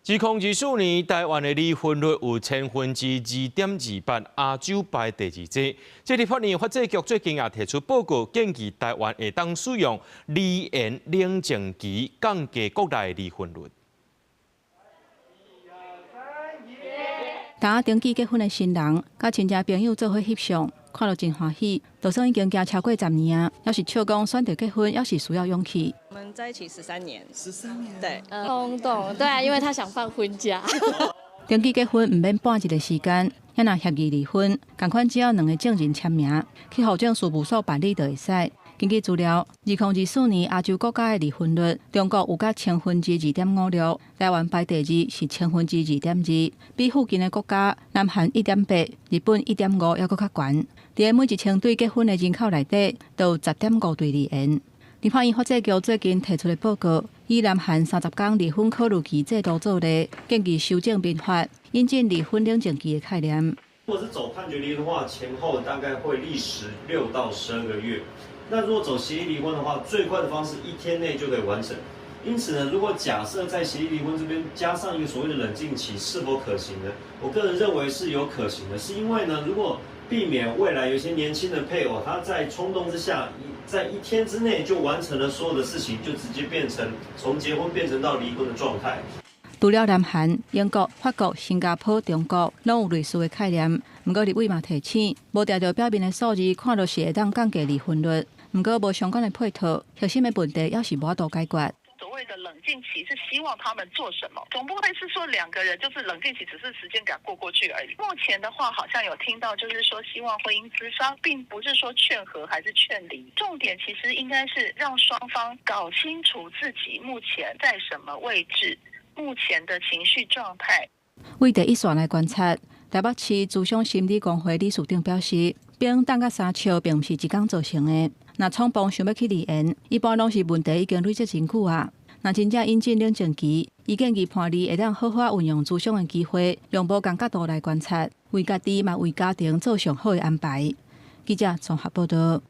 2024年，台灣的離婚率有2.28%，亞洲排第二濟。這立法院法制局最近也提出報告，建議台灣會當使用離言冷靜期降低國內離婚率。剛登記結婚的新人，佮親戚朋友做伙翕相，看著真歡喜。就算已經行超過10年啊，猶是笑講選擇結婚，猶是需要勇氣。我們在一起十三年，13年，對，衝動，對啊，因為他想放婚假。登記結婚毋免半日的時間，猶若協議離婚，仝款只要兩個證人簽名，去戶政事務所辦理就會使。根據資料，2024年亞洲國家的離婚率，中國有佮2.56%，台灣排第二是2.2%，比附近的國家南韓1.8，日本1.5，猶閣較懸。佇每1000對結婚的人口內底，都有10.5對離緣。立法院法制局最近提出的報告，以南韓30工離婚考慮期制度做例，建議修正民法，引進離婚冷靜期的概念。如果是走判決離婚的話，前後大概會歷時6到12個月。那如果走協議離婚的話，最快的方式一天內就可以完成。因此呢，如果假設在協議離婚這邊加上一個所謂的冷靜期，是否可行呢？我個人認為是有可行的，是因為呢，如果避免未來有些年輕的配偶，他在衝動之下，在一天之內就完成了所有的事情，就直接變成從結婚變成到離婚的狀態。除了南韓、英國、法國、新加坡、中國，攏有類似的概念。毋過立委嘛提醒，無定著表面的數字，看著是會當降低離婚率，毋過無相關的配套，核心的問題猶是無法度解決。所謂的冷靜期是希望他們做什麼？總不會是說兩個人就是冷靜期，只是時間給他過過去而已。目前的話，好像有聽到就是說希望婚姻諮商，並不是說勸和還是勸離。重點其實應該是讓雙方搞清楚自己目前在什麼位置，目前的情緒狀態。為第一線來觀察，台北市諮商心理公會理事長表示，冰凍佮三笑並毋是一工造成的。若衝動想欲去離緣，一般攏是問題已經累積真久啊。若真正引進冷靜期，伊建議伴侶會當好好運用諮商的機會，用無仝角度來觀察，為家己嘛為家庭做上好的安排。記者綜合報道。